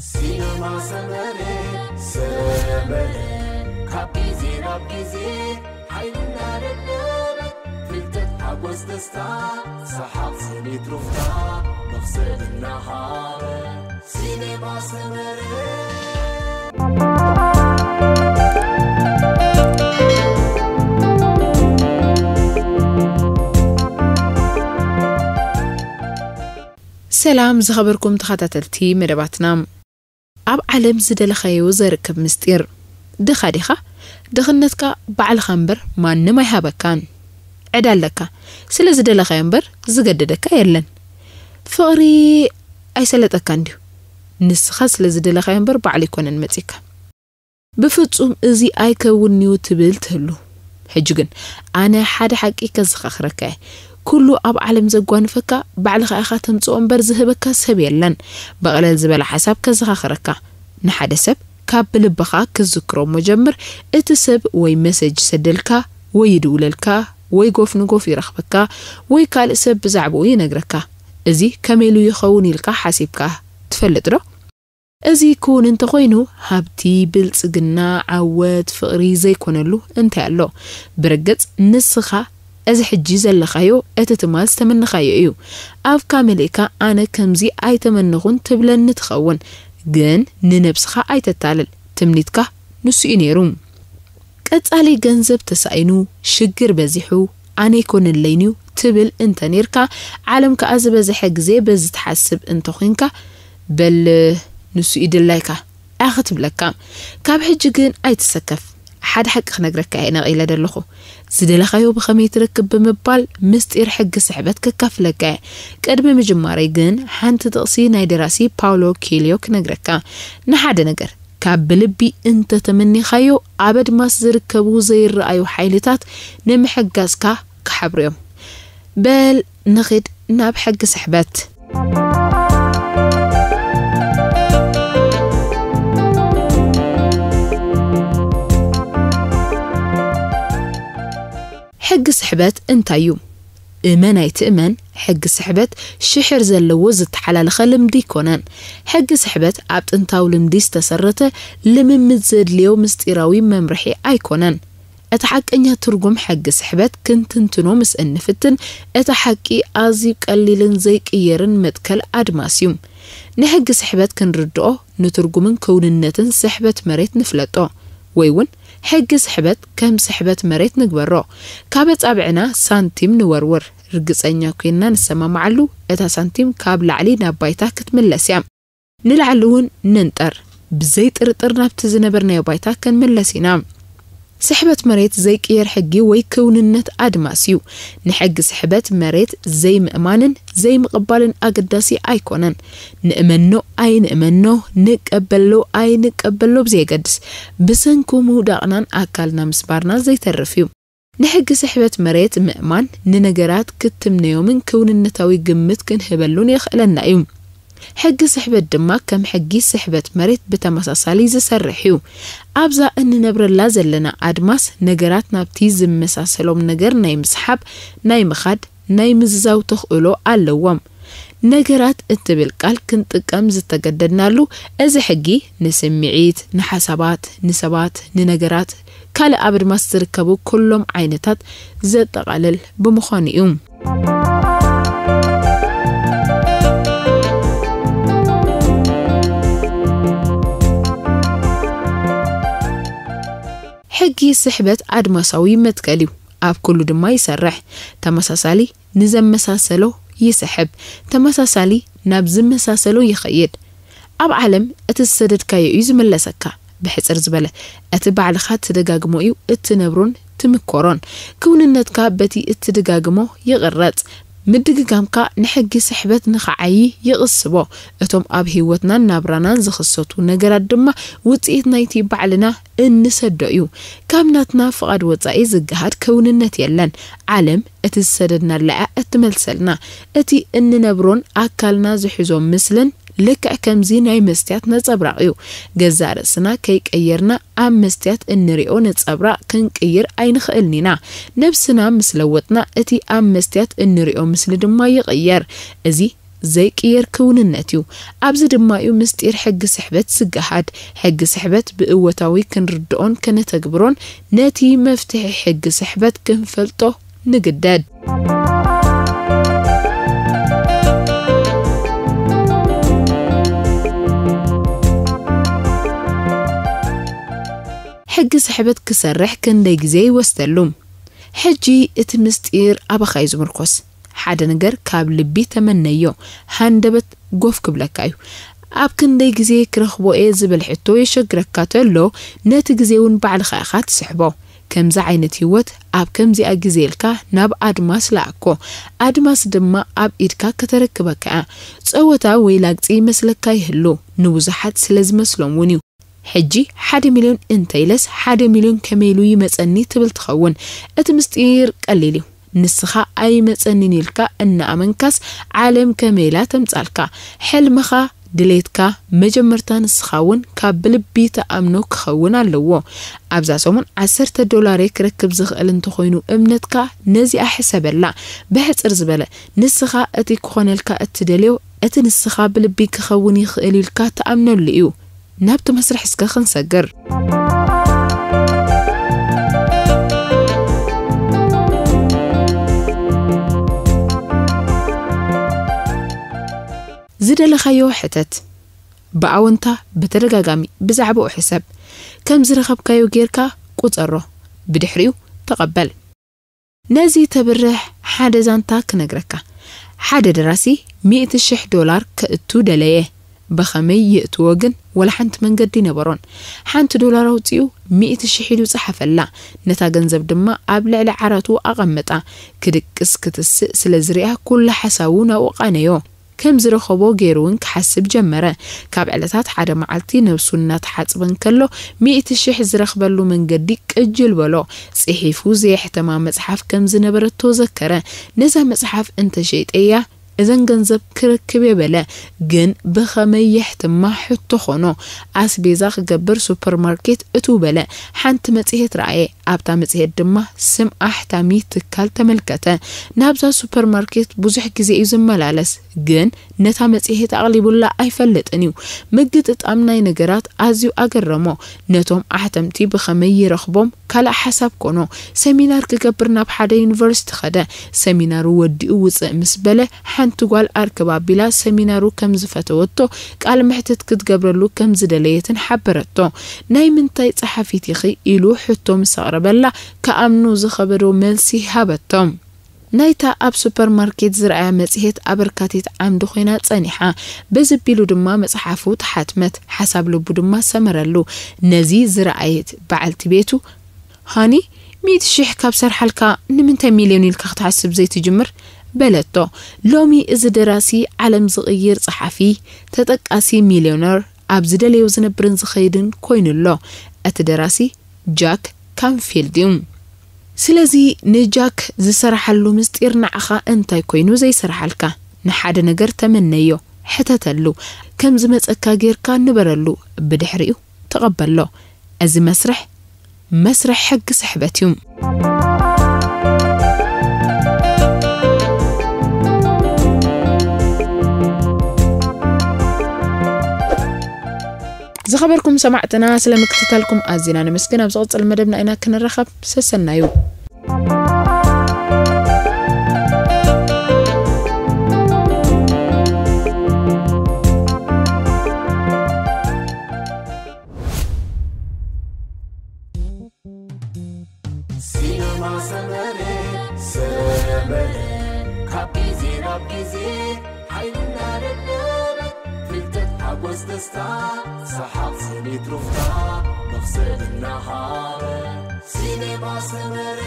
ሲነማ ሰመረ ሰመረ ካብ ግዜ ናብ ግዜ ሓይልና ደለበ ፍልጠት ሓጎስ ደስታ ሰሓቕ ስኒት ሩፍታ መኽሰብ እናሃበ ሲነማ ሰመረ ሰላም ዝኸበርኩም ተኸታተልቲ መደባትና። ኣብ ዓለም ዝደለኻዮ ዘርክብ ምስጢር። ድኻ ዲኻ? ድኽነትካ ባዕልኻ እምበር ማንም ኣይሃበካን። ዕዳ ኣለካ። ስለ ዝደለኻዮ እምበር ዝገደደካ የለን። ፍቕሪ ኣይሰለጠካን ድዩ? ንስኻ ስለ ዝደለኻዮ እምበር ባዕሉ ኣይኮነን መጺካ። ብፍጹም እዚ ኣይከውንዩ ትብል ትህሉ። ሕጂ ግን ኣነ ሓደ ሓቂ ከዘኻኽረካ እየ። ኩሉ ኣብ ዓለም ዘጓንፈካ ባዕልኻ ኢኻ ተምጽኦ እምበር ዝህበካ ሰብ የለን። ብቐለል ዝበለ ሓሳብ ከዘኻኽረካ። ንሓደ ሰብ ካብ ብልብኻ ክዝክሮ እሞ ጀምር። እቲ ሰብ ወይ መሰጅ ይሰደልካ ወይ ይድውለልካ ወይ ጎፍ ንጎፍ ይረኽበካ ወይ ካልእ ሰብ ብዛዕባኡ ይነግረካ። እዚ ከመይ ኢሉ ይኸውን ኢልካ ሓሲብካ ትፈልጥ ዶ? እዚ ክውን እንተኾይኑ ሃብቲ፣ ብልጽግና፣ ዓወት፣ ፍቕሪ ዘይኮነሉ እንታይ ኣሎ? ብርግጽ ንስኻ እዚ ሕጂ ዘለኻዮ እቲ ትማል ዝተመነኻዮ እዩ። ኣፍካ መሊእካ ኣነ ከምዚ ኣይተመነኹን ትብለኒ ትኸውን። ግን ንነብስኻ ኣይተታልል። ትምኒትካ ንሱ እዩ ነይሩ። ቀጻሊ ገንዘብ ተሳኢኑ፣ ሽግር በዚሑ፣ ኣነ ኣይኮነለይንዩ ትብል እንተ ኔርካ፣ ዓለም ከኣ ዝበዝሐ ግዜ በዚ ትሓስብ እንተ ኾይንካ፣ በል ንሱ እዩ ድላይካ እያ ክትብለካ። ካብ ሕጂ ግን ኣይትሰከፍ። ሓደ ሓቂ ክነግረካ እየ ነቒለ ደለኹ። ዝደለኻዮ ብኸመይ ትረክብ ብምባል ምስጢር ሕጊ ስሕበት ከካፍለካ እየ። ቅድሚ ምጅማረይ ግን ሓንቲ ጥቕሲ ናይ ደራሲ ፓውሎ ኪልዮ ክነግረካ። ንሓደ ነገር ካብ ብልቢ እንተ ተመኒኻዮ ኣብ ኣድማስ ዝርከቡ ዘይረኣዩ ሓይልታት ንምሕጋዝካ ክሓብሩ እዮም። በል ንኺድ ናብ ሕጊ ስሕበት። ሕጊ ስሕበት እንታይ እዩ? እመን ኣይትእመን፣ ሕጊ ስሕበት ሽሕር ዘለዎ ዝተሓላለኸ ልምዲ ኣይኮነን። ሕጊ ስሕበት ኣብ ጥንታዊ ልምዲ ዝተሰረተ ልምምድ ዘድልዮ ምስጢራዊ መምርሒ ኣይኮነን። እቲ ሓቀኛ ትርጉም ሕጊ ስሕበት ክንትንትኖ ምስ እንፍትን፣ እቲ ሓቂ ኣዝዩ ቀሊልን ዘይቅየርን መትከል ኣድማስ እዩ። ንሕጊ ስሕበት ክንርድኦ፣ ንትርጉምን ክውንነትን ስሕበት መሬት ንፍለጦ፣ ወይ እውን ሕጊ ስሕበት ከም ስሕበት መሬት ንግበሮ። ካብ ኣጻብዕና ሳንቲም ንወርውር፣ ርግጸኛ ኮይንና ንሰማማዓሉ፣ እታ ሳንቲም ካብ ላዕሊ ናብ ባይታ ክትምለስ እያ። ንላዕሊ እውን ንንጠር፣ ብዘይ ጥርጥር ናብቲ ዝነበርናዮ ባይታ ክንምለስ ኢና። ስሕበት መሬት ዘይቅየር ሕጊ ወይ ክውንነት ኣድማስ እዩ። ንሕጊ ስሕበት መሬት ዘይምእማንን ዘይምቕባልን ኣገዳሲ ኣይኮነን። ንእመኖ ኣይንእመኖ፣ ንቀበሎ ኣይንቀበሎ ብዘየገድስ፣ ብሰንኩ ምውዳቕናን ኣካልና ምስባርና ዘይተርፍ እዩ። ንሕጊ ስሕበት መሬት ምእማን ንነገራት ክትምነዮምን ክውንነታዊ ግምት ክንህበሉን የኽእለና እዩ። ሕጊ ስሕበት ድማ ከም ሕጊ ስሕበት መሬት ብተመሳሳሊ ዝሰርሕ እዩ። ኣብዛ እንነብረላ ዘለና ኣድማስ ነገራት ናብቲ ዝመሳሰሎም ነገር ናይ ምስሓብ፣ ናይ ምኻድ፣ ናይ ምዝዛው ተኽእሎ ኣለዎም። ነገራት እትብል ቃል ክንጥቀም ዝተገደድናሉ እዚ ሕጊ ንስምዒት፣ ንሓሳባት፣ ንሰባት፣ ንነገራት፣ ካልእ ኣብ ኣድማስ ዝርከቡ ኩሎም ዓይነታት ዘጠቓልል ብምዃኑ እዩ። ሕጊ ስሕበት ኣድማሳዊ መትከል እዩ። ኣብ ኩሉ ድማ ይሰርሕ። ተመሳሳሊ ንዘመሳሰሎ ይስሕብ። ተመሳሳሊ ናብ ዝመሳሰሎ ይኸይድ። ኣብ ዓለም እቲ ዝሰደድካዮ እዩ ዝምለሰካ። ብሕጽር ዝበለ፣ እቲ ባዕልኻ ትደጋግሞ እዩ እትነብሮን ትምኮሮን። ክውንነትካ በቲ እትድጋግሞ ይቕረጽ። ምድግጋምካ ንሕጊ ስሕበት ንኸዓዪ ይቕስቦ። እቶም ኣብ ህይወትናን ናብራናን ዝኽሰቱ ነገራት ድማ ውጽኢት ናይቲ ባዕልና እንሰዶ እዩ። ካብ ናትና ፍቓድ ወጻኢ ዝገሃድ ክውንነት የለን። ዓለም እቲ ዝሰደድናላ እያ እትመልሰልና። እቲ እንነብሮን ኣካልና ዝሕዞ ምስልን ልክዕ ከምዚ ናይ መስትያት ነጸብራቕ እዩ። ገዛእ ርእስና ከይቀየርና ኣብ መስትያት እንሪኦ ነጸብራቕ ክንቅይር ኣይንኽእልን ኢና። ነብስና ምስ ለወጥና እቲ ኣብ መስትያት እንሪኦ ምስሊ ድማ ይቕየር። እዚ ዘይቅየር ክውንነት እዩ። ኣብዚ ድማ እዩ ምስጢር ሕጊ ስሕበት ዝገሃድ። ሕጊ ስሕበት ብእወታዊ ክንርድኦን ከነተግብሮን ነቲ መፍትሒ ሕጊ ስሕበት ክንፈልጦ ንግደድ። ሕጊ ስሕበት ክሰርሕ ክንደይ ግዜ ይወስደሉ? ሕጂ እቲ ምስጢር ኣባኻ እዩ ዝምርኮስ። ሓደ ነገር ካብ ልቢ ተመነዮ፣ ሃንደበት ጎፍ ክብለካ እዩ። ኣብ ክንደይ ግዜ ክረኽቦ እየ ዝብል ሕቶ የሸግረካ ተሎ፣ ነቲ ግዜ እውን ባዕልኻ ኢኻ ትስሕቦ። ከምዚ ዓይነት ህይወት ኣብ ከምዚኣ ግዜ ኢልካ ናብ ኣድማስ ለኣኮ። ኣድማስ ድማ ኣብ ኢድካ ከተረክበካ እያ። ጸወታ ወይ ላግጺ ይመስለካ ይህሉ፣ ንብዙሓት ስለ ዝመስሎም እውን እዩ። ሕጂ ሓደ ሚልዮን እንተ ኢለስ ሓደ ሚልዮን ከመይ ኢሉ ይመጸኒ ትብል ትኸውን። እቲ ምስጢር ቀሊል እዩ። ንስኻ ኣይመጸንን ኢልካ እናኣመንካስ ዓለም ከመይ ኢላ ተምጻልካ? ሕልምኻ፣ ድሌትካ፣ መጀመርታ ንስኻ እውን ካብ ብልቢ ተኣምኖ ክኸውን ኣለዎ። ኣብዛ ሰሙን ዓሰርተ ዶላር ክረክብ ዝኽእል እንተኾይኑ እምነትካ፣ ነዚኣ ሕሰበላ። ብሕጽር ዝበለ፣ ንስኻ እቲ ክኾነልካ እትደልዮ፣ እቲ ንስኻ ብልቢ ክኸውን ይኽእል ኢልካ ትኣምነሉ እዩ። ናብቲ መስርሕ እስከ ክንሰግር። ዝደለኻዮ ሕተት። ብኣወንታ ብተደጋጋሚ ብዛዕባኡ ሕሰብ። ከም ዝረኸብካዮ ጌርካ ቁጸሮ። ብድሕሪኡ ተቐበል። ነዚ ተብርህ ሓደ ዛንታ ክነግረካ። ሓደ ደራሲ ሚእቲ ሽሕ ዶላር ከእቱ ደለየ። ብኸመይ የእትዎ ግን ወላ ሓንቲ መንገዲ ነበሮን። ሓንቲ ዶላር ኣውጺኡ ሚእቲ ሽሕ ኢሉ ጸሓፈላ። ነታ ገንዘብ ድማ ኣብ ልዕሊ ዓራቱ ኣቐመጣ። ክድቅስ ክትስእ ስለ ዝሪኣ ኩሉ ሓሳቡ ናብኡ ቃነዮ። ከም ዝረኸቦ ገይሩ እውን ክሓስብ ጀመረ። ካብ ዕለታት ሓደ መዓልቲ ነብሱ እናተሓጽበ እንከሎ ሚእቲ ሽሕ ዝረኽበሉ መንገዲ ቅጅል በሎ። ጽሒፉ ዘየሕተማ መጽሓፍ ከም ዝነበረቶ ዘከረ። ነዛ መጽሓፍ እንተሸይጠያ እዘን ገንዘብ ክረክብ እየ በለ። ግን ብኸመይ የሕትማ ሕቶ ኾኖ። ኣስቤዛ ክገብር ሱፐርማርኬት እትው በለ። ሓንቲ መጽሔት ረኣየ። ኣብታ መጽሔት ድማ ስም ኣሕታሚ ትካል ተመልከተ። ናብዛ ሱፐርማርኬት ብዙሕ ግዜ እዩ ዝመላለስ፣ ግን ነታ መጽሔት ኣቕሊቡላ ኣይፈልጥን እዩ። ምግጥጣም ናይ ነገራት ኣዝዩ ኣገረሞ። ነቶም ኣሕተምቲ ብኸመይ ይረኽቦም ካልእ ሓሳብ ኮኖ። ሰሚናር ክገብር ናብ ሓደ ዩኒቨርሲቲ ኸደ። ሰሚናሩ ወዲኡ ውጽእ ምስ በለ፣ ሓንቲ ጓል ኣርክብ ኣቢላ ሰሚናሩ ከም ዝፈተወቶ፣ ቃለ መሕትት ክትገብረሉ ከም ዝደለየትን ሓበረቶ። "ናይ ምንታይ ጸሓፊት ኢኺ?" ኢሉ ሕቶ ምስ ኣቕረበላ፣ ክኣምኖ ዝኸበዶ መልሲ ሃበቶ። ናይታ ኣብ ሱፐርማርኬት ዝረኣያ መጽሔት ኣበርካቲት ዓምዲ ኮይና ጸኒሓ። በዚ ቢሉ ድማ መጽሓፉ ተሓትመት፣ ሓሳብ ልቡ ድማ ሰመረሉ። ነዚ ዝረኣየት በዓልቲ ቤቱ፣ "ሃኒ፣ ሚእቲ ሽሕ ካብ ሰርሓልካ ንምንታይ ሚልዮን ኢልካ ክትሓስብ ዘይትጅምር?" በለቶ። ሎሚ እዚ ደራሲ ዓለም ዝቕይር ጸሓፊ፣ ተጠቃሲ ሚልዮነር፣ ኣብ ዝደለዮ ዝነብርን ዝኸይድን ኮይኑ ኣሎ። እቲ ደራሲ ጃክ ካንፊልድ እዩ። ስለዚ ንጃክ ዝሰራሓሉ ምስጢር ንዓኻ እንታይ ኮይኑ ዘይሰራሓልካ? ንሓደ ነገር ተመነዮ፣ ሕተተሉ፣ ከም ዝመጸካ ጌርካ ንበረሉ፣ ብድሕሪኡ ተቐበሎ። እዚ መስርሕ፣ መስርሕ ሕጊ ስሕበት እዩ። ዝኸበርኩም ሰማዕትና፣ ስለ ምክትታልኩም ኣዚና ነመስግን። ኣብ ዝቕጽል መደብና ኢና ክንራኸብ። ሰሰናዩ። ሲነማ ሰመረ፣ ሰመረ፣ ካብ ግዜ ናብ ግዜ ሓይልና ለለበ፣ ፍልጠት፣ ሓጎስ፣ ደስታ፣ ሰሓቕ፣ ስኒት፣ ሩፍታ፣ መኽሰብ እናሃበ። ሲነማ ሰመረ።